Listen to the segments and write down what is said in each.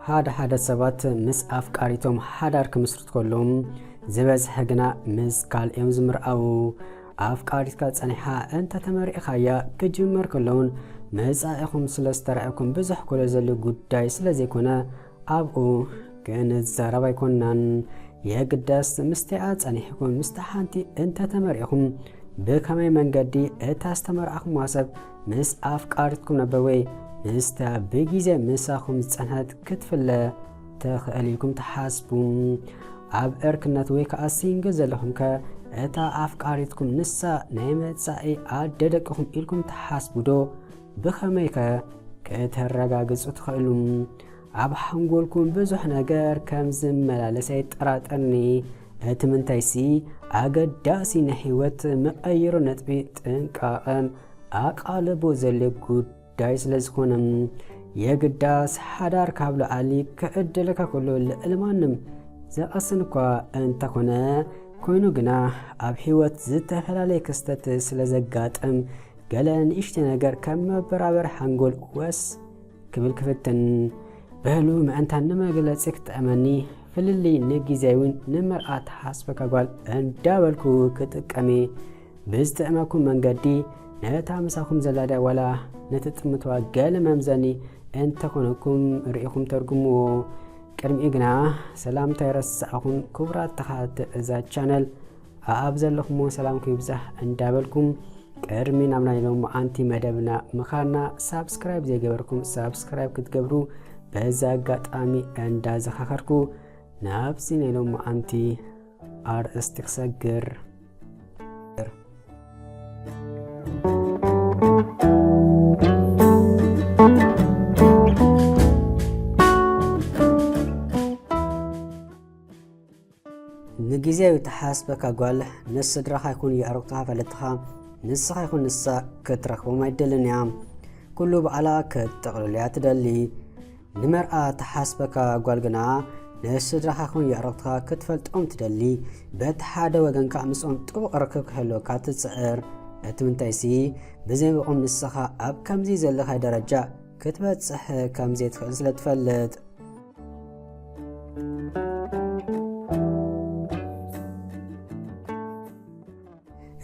ሓደ ሓደ ሰባት ምስ ኣፍቃሪቶም ሓዳር ክምስርቱ ከለዉ፣ ዝበዝሐ ግና ምስ ካልኦም ዝምርኣዉ። ኣፍቃሪትካ ጸኒሓ እንተ ተመሪዕኻያ ክጅመር ከሎውን፣ መጻኢኹም ስለ ዝተራእየኩም ብዙሕ ኮሎ ዘሉ ጉዳይ ስለ ዘይኮነ፣ ኣብኡ ክንዛረብ ኣይኮንናን። የግዳስ ምስቲኣ ጸኒሕኩም ምስታ ሓንቲ እንተ ተመሪዕኹም፣ ብኸመይ መንገዲ እታ ዝተመርዓኹምዋ ሰብ ምስ ኣፍቃሪትኩም ነበር ወይ ምስታ ብግዜ ምሳኹም ዝጸንሐት ክትፍለ ትኽእል ኢልኩም ትሓስቡ? ኣብ ዕርክነት ወይ ከኣ ሲንግል ዘለኹምከ እታ ኣፍቃሪትኩም ንሳ ናይ መጻኢ ኣደ ደቅኹም ኢልኩም ትሓስቡ ዶ? ብኸመይከ ከተረጋግጹ ትኽእሉ? ኣብ ሓንጎልኩም ብዙሕ ነገር ከም ዝመላለስ ኣይጠራጠርኒ። እቲ ምንታይሲ ኣገዳሲ ናይ ህይወት መቐይሮ ነጥቢ ጥንቃቐን ኣቓልቦ ዘድልዮ ጉዳይ ስለ ዝኾነ፣ የግዳስ ሓዳር ካብ ላዕሊ ክዕደለካ ከሎ ልዕሊ ማንም ዘቐስን እኳ እንተኾነ፣ ኮይኑ ግና ኣብ ህይወት ዝተፈላለየ ክስተት ስለ ዘጋጥም፣ ገለ ንእሽተይ ነገር ከም መበራበሪ ሓንጎል ወስ ክብል ክፍትን። በሉ ምእንታን ንመግለጺ ክጥዕመኒ፣ ፍልልይ ንግዜያዊን ንመርዓ ተሓስበካ ጓል እንዳበልኩ ክጥቀሜ። ብዝጥዕመኩም መንገዲ ነታ ምሳኹም ዘላዳ ዋላ ነቲ ጥምትዋ ገለ መምዘኒ እንተኾነኩም ርኢኹም ተርጉምዎ። ቅድሚኡ ግና ሰላምታ ይረስዓኹም ክቡራት ተኻተ እዛ ቻነል። ኣኣብ ዘለኹምዎ ሰላምኩም ይብዛሕ እንዳበልኩም፣ ቅድሚ ናብ ናይ ሎማዓንቲ መደብና ምኻድና፣ ሳብስክራይብ ዘይገበርኩም ሳብስክራይብ ክትገብሩ በዚ ኣጋጣሚ እንዳዘኻኸርኩ፣ ናብዚ ናይ ሎማዓንቲ ኣርእስቲ ክሰግር። ንግዜያዊ ተሓስበካ ጓል፣ ንስድራኻ ይኹን የዕሩኽትኻ ፈለጥትኻ፣ ንስኻ ይኹን ንሳ ክትረኽቦም ኣይትደልን እያ። ኩሉ ባዕላ ክትጠቕልሎ እያ ትደሊ። ንመርዓ ተሓስበካ ጓል ግና፣ ንስድራኻ ይኹን የዕሩኽትኻ ክትፈልጦም ትደሊ። በቲ ሓደ ወገን ከኣ ምስኦም ጥቡቕ ርክብ ክህልወካ ትጽዕር። እቲ ምንታይሲ፣ ብዘይ ብኦም ንስኻ ኣብ ከምዚ ዘለኻዮ ደረጃ ክትበጽሕ ከም ዘይትኽእል ስለ ትፈልጥ።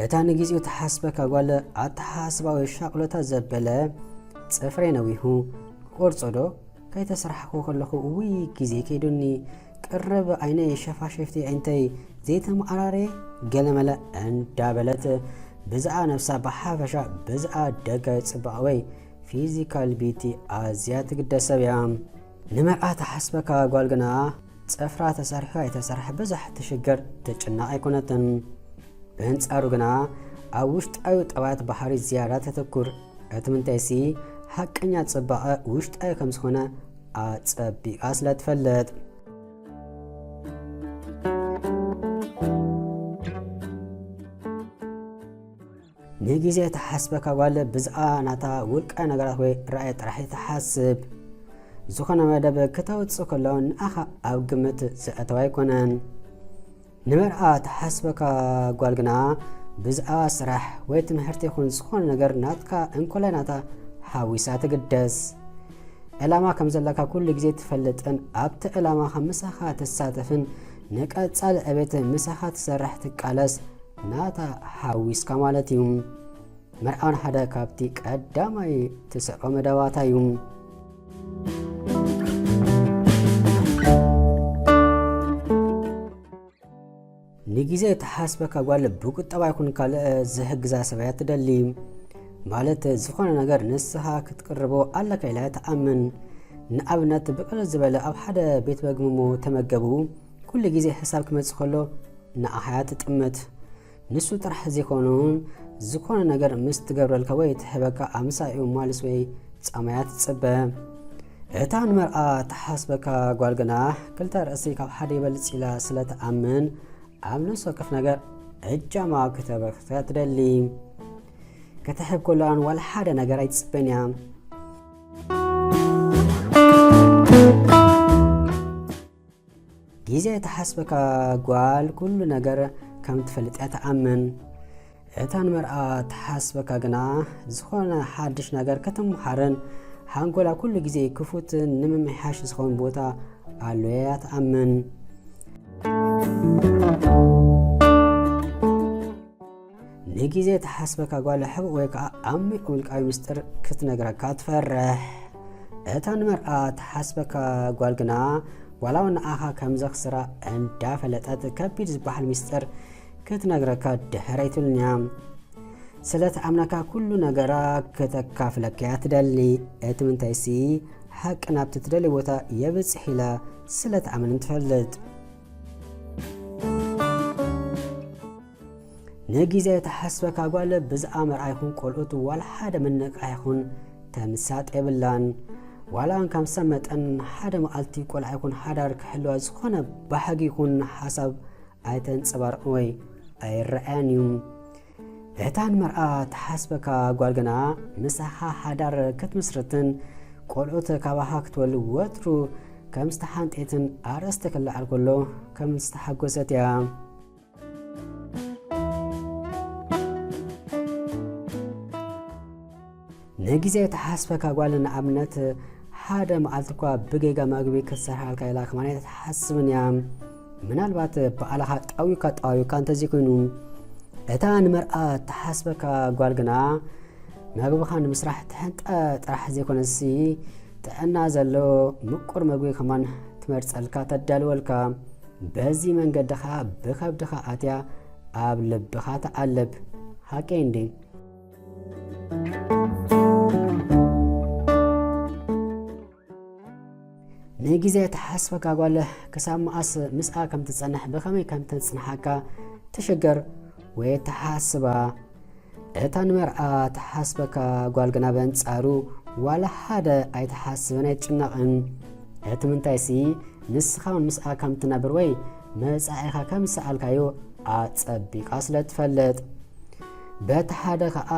እታ ንግዜኡ ትሓስበካ ጓል ኣተሓስባ ወይ ሻቕሎታ ዘበለ፣ ጽፍረይ ነዊሑ፣ ክቆርጾ ዶ ከይተስራሕኩ ከለኹ፣ ውይ ግዜ ከይዱኒ፣ ቅርብ ዓይነይ ሸፋሽፍቲ ኣዒንተይ ዘይተመዓራረየ፣ ገለመለ እንዳበለት ብዝኣ ነብሳ ብሓፈሻ ብዝኣ ደጋዊ ጽባቐ ወይ ፊዚካል ቢቲ ኣዝያ ትግደስ ሰብ እያ። ንመርዓ ተሓስበካ ጓል ግና፣ ጽፍራ ተሰርሑ ኣይተሰርሐ ብዙሕ ትሽገር ትጭነቕ ኣይኮነትን። ብእንጻሩ ግና፣ ኣብ ውሽጣዊ ጠባያት ባህሪ ዝያዳ ተተኩር። እቲ ምንታይሲ፣ ሓቀኛ ጽባቐ ውሽጣዊ ከም ዝኾነ ኣጸቢቓ ስለ ትፈልጥ። ንግዜ ተሓስበካ ጓል ብዝኣ ናታ ውልቃዊ ነገራት ወይ ራእይ ጥራሕ እያ ትሓስብ። ዝኾነ መደብ ክተውጽእ ከሎ ንኣኻ ኣብ ግምት ዘእተው ኣይኮነን። ንመርዓ ተሓስበካ ጓል ግና ብዝኣ ስራሕ ወይ ትምህርቲ ይኹን ዝኾነ ነገር ናትካ እንኮላይ ናታ ሓዊሳ ትግደስ። ዕላማ ከም ዘለካ ኩሉ ግዜ ትፈልጥን ኣብቲ ዕላማኻ ምሳኻ ትሳተፍን ንቀጻሊ ዕቤት ምሳኻ ትሰርሕ ትቃለስ ናታ ሓዊስካ ማለት እዩ። መርዓውን ሓደ ካብቲ ቀዳማይ ትስዕቦ መደባታ እዩ። ንግዜ ተሓስበካ ጓል ብቁጠባ ይኹን ካልእ ዝሕግዛ ሰበያ ትደሊ። ማለት ዝኾነ ነገር ንስኻ ክትቅርቦ ኣለካ ኢላ ትኣምን። ንኣብነት ብቅልል ዝበለ ኣብ ሓደ ቤት መግቢ እሞ ተመገቡ ኩሉ ግዜ ሕሳብ ክመጽእ ከሎ ንኣኻ እያ ትጥምት። ንሱ ጥራሕ ዘይኮነ እውን ዝኾነ ነገር ምስ ትገብረልካ ወይ ትህበካ ኣምሳኡ ማልስ ወይ ጻማያ ትጽበ። እታ ንመርዓ ትሓስበካ ጓል ግና ክልተ ርእሲ ካብ ሓደ ይበልጽ ኢላ ስለ ትኣምን ኣብ ነፍሲ ወከፍ ነገር እጃማ ክተበርክተካ ትደሊ። ክትሕብ ከሎኣን ዋላ ሓደ ነገር ኣይትጽበን እያ። ግዜ ተሓስበካ ጓል ኩሉ ነገር ከም ትፈልጥ እያ ትኣምን። እታ ንመርዓ ተሓስበካ ግና ዝኾነ ሓድሽ ነገር ከተመሃርን ሓንጎላ ኩሉ ግዜ ክፉትን ንምምሕያሽ ዝኸውን ቦታ ኣሎ እያ ትኣምን። ንግዜ ትሓስበካ ጓል ሕቡእ ወይ ከዓ ዓሚቕ ውልቃዊ ምስጢር ክትነግረካ ትፈርሕ። እታ ንመርኣ ትሓስበካ ጓል ግና ዋላ እውን ንኣኻ ከም ዘኽስራ እንዳፈለጠት ከቢድ ዝበሃል ምስጢር ክትነግረካ ድሕር ኣይትብልን እያ። ስለ ትኣምነካ ኩሉ ነገራ ከተካፍለካ እያ ትደሊ። እቲ ምንታይሲ ሓቂ ናብቲ ትደሊ ቦታ የብጽሕ ኢላ ስለ ትኣምን ትፈልጥ። ንግዜ ተሓስበካ ጓል ብዛኣ መርዓ ይኹን ቆልዑት ዋላ ሓደ ምንቃሕ ይኹን ተምሳጥ የብላን። ዋላ እውን ከም ሰብ መጠን ሓደ መዓልቲ ቆልዓ ይኹን ሓዳር ክሕልዋ ዝኾነ ባህጊ ይኹን ሓሳብ ኣይተንጸባርቕ ወይ ኣይረኣያን እዩ። እታ ንመርኣ ተሓስበካ ጓል ግና ምሳኻ ሓዳር ክትምስርትን ቆልዑት ካባኻ ክትወልድ ወትሩ ከም ዝተሓንጤትን ኣርእስቲ ክለዓል ከሎ ከም ዝተሓጎሰት እያ። ንግዜ ተሓስበካ ጓል ንኣብነት ሓደ መዓልቲ እኳ ብጌጋ መግቢ ክትሰርሓልካ ኢላ ከማን ኣይትሓስብን እያ። ምናልባት ባዕልኻ ጣዊካ ጣዊካ እንተዘይኮይኑ እታ ንመርኣ ተሓስበካ ጓል ግና መግብኻ ንምስራሕ ትሕንጠ ጥራሕ ዘይኮነሲ ጥዕና ዘሎ ምቁር መግቢ ከማን ትመርጸልካ ተዳልወልካ። በዚ መንገዲ ኸዓ ብኸብድኻ ኣትያ ኣብ ልብኻ ትዓልብ። ሓቀይ እንዴ? ንግዜ ተሓስበካ ጓል ክሳብ መኣስ ምስኣ ከም ትጸንሕ ብኸመይ ከም ተጽንሓካ ትሽገር ወይ ተሓስባ። እታ ንመርኣ ተሓስበካ ጓል ግና በንጻሩ ዋላ ሓደ ኣይትሓስብን ኣይትጭነቕን። እቲ ምንታይሲ ንስኻ እውን ምስኣ ከም ትነብር ወይ መጻኢኻ ከም ዝሰኣልካዮ ኣጸቢቓ ስለ ትፈልጥ። በቲ ሓደ ኸኣ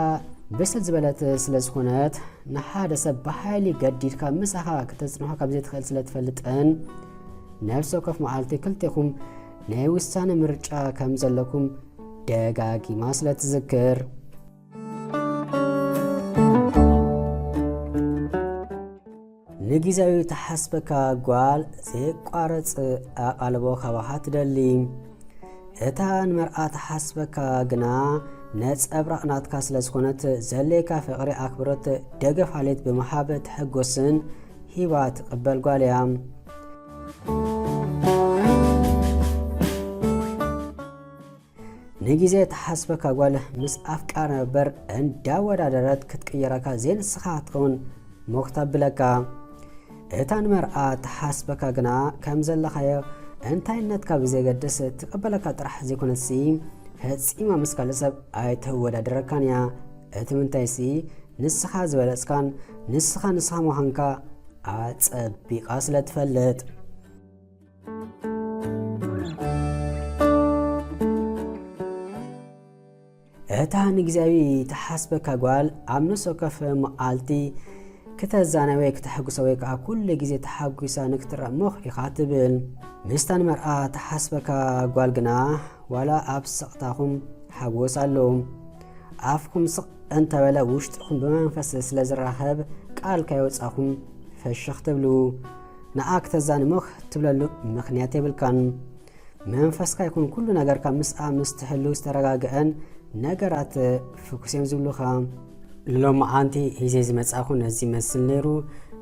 ብስል ዝበለት ስለ ዝኾነት ንሓደ ሰብ ብሓይሊ ገዲድካ ምሳኻ ክተጽንሖ ከም ዘይትኽእል ስለ ትፈልጥን ነፍሲ ወከፍ መዓልቲ ክልቴኹም ናይ ውሳነ ምርጫ ከም ዘለኩም ደጋጊማ ስለ ትዝክር። ንግዜያዊ ተሓስበካ ጓል ዘየቋርጽ ኣቓልቦ ካባኻ ትደሊ። እታ ንመርኣ ተሓስበካ ግና ነጸብራቕ ናትካ ስለ ዝኾነት ዘድልየካ ፍቕሪ፣ ኣኽብሮት፣ ደገፍ፣ ሓልዮት ብምሃብ ትሕጎስን ሂባ ትቕበል ጓል እያ። ንግዜ ተሓስበካ ጓል ምስ ኣፍቃሪ ነበር እንዳወዳደረት ክትቅይረካ ዘይንስኻ ክትኸውን ሞኽ ተብለካ። እታ ንመርኣ ተሓስበካ ግና ከም ዘለኻዮ እንታይነትካ ብዘየገድስ ትቕበለካ ጥራሕ ዘይኮነትሲ ፈጺማ ምስ ካልእ ሰብ ኣይተወዳድረካን እያ። እቲ ምንታይሲ ንስኻ ዝበለጽካን ንስኻ ንስኻ ምዃንካ ኣጸቢቓ ስለ ትፈልጥ። እታ ንግዜያዊ ተሓስበካ ጓል ኣብ ነፍሲ ወከፍ መዓልቲ ክተዛነ ወይ ክተሐጉሳ ወይ ከኣ ኩሉ ግዜ ተሓጒሳ ንክትረኣ ሞኽ ኢኻ ትብል። ምስታ ንመርኣ ተሓስበካ ጓል ግና ዋላ ኣብ ስቕታኹም ሓጎስ ኣለዉ። ኣፍኩም ስቕ እንተበለ ውሽጥኹም ብመንፈስ ስለ ዝራኸብ ቃል ከየውጻኹም ፈሽኽ ትብሉ። ንኣ ክተዛኒ ሞኽ ትብለሉ ምኽንያት የብልካን። መንፈስካ ይኹን ኩሉ ነገርካ ምስኣ ምስ ትሕሉ ዝተረጋግአን ነገራት ፍኩስ እዮም ዝብሉኻ። ሎማዓንቲ ሒዘ ዝመጻኹ ነዚ ይመስል ነይሩ።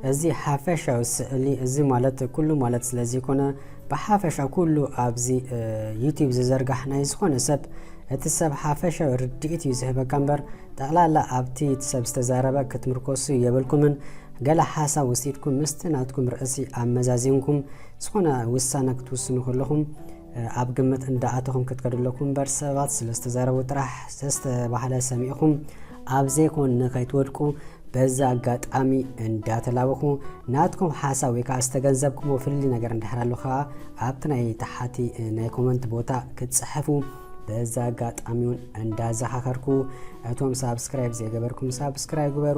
እዚ ሓፈሻዊ ስእሊ፣ እዚ ማለት ኩሉ ማለት ስለ ዘይኮነ፣ ብሓፈሻ ኩሉ ኣብዚ፣ እ፣ ዩቲዩብ ዝዘርጋሕ ናይ ዝኾነ ሰብ፣ እቲ ሰብ ሓፈሻዊ ርድኢት እዩ ዝህበካ እምበር፣ ጠቕላላ ኣብቲ እቲ ሰብ ዝተዛረበ ክትምርኮሱ የብልኩምን። ገለ ሓሳብ ወሲድኩም ምስቲ ናትኩም ርእሲ ኣመዛዚንኩም ዝኾነ ውሳነ ክትውስኑ ከለኹም፣ እ፣ ኣብ ግምት እንዳኣተኹም ክትከዱ ኣለኩም እምበር ሰባት ስለ ዝተዛረቡ ጥራሕ ዝተባህለ ሰሚዕኹም ኣብ ዘይኮን ንኸይትወድቁ በዛ ኣጋጣሚ እንዳተላበኹ ናትኩም ሓሳብ ወይ ከዓ ዝተገንዘብኩምዎ ፍልይ ነገር እንድሕር ኣሎ ከዓ ኣብቲ ናይ ተሓቲ ናይ ኮመንት ቦታ ክትጽሕፉ በዛ ኣጋጣሚ እውን እንዳዘኻኸርኩ እቶም ሳብስክራይብ ዘይገበርኩም ሳብስክራይብ ግበሩ፣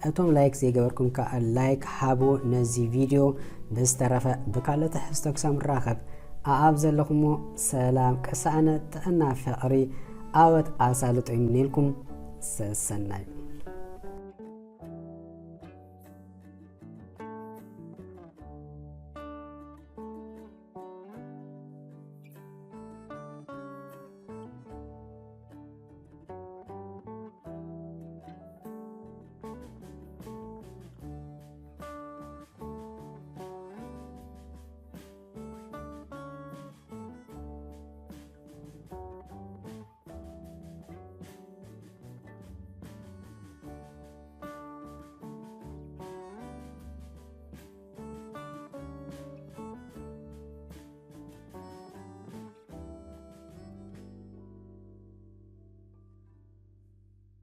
እቶም ላይክ ዘይገበርኩም ከዓ ላይክ ሃቡ ነዚ ቪድዮ። ብዝተረፈ ብካልእ ትሕዝቶ ክሳብ ንራኸብ ኣኣብ ዘለኹሞ ሰላም፣ ቅሳነት፣ ጥዕና፣ ፍቕሪ፣ ኣወት ኣሳልጦ ይምነየልኩም። ሰሰናዩ።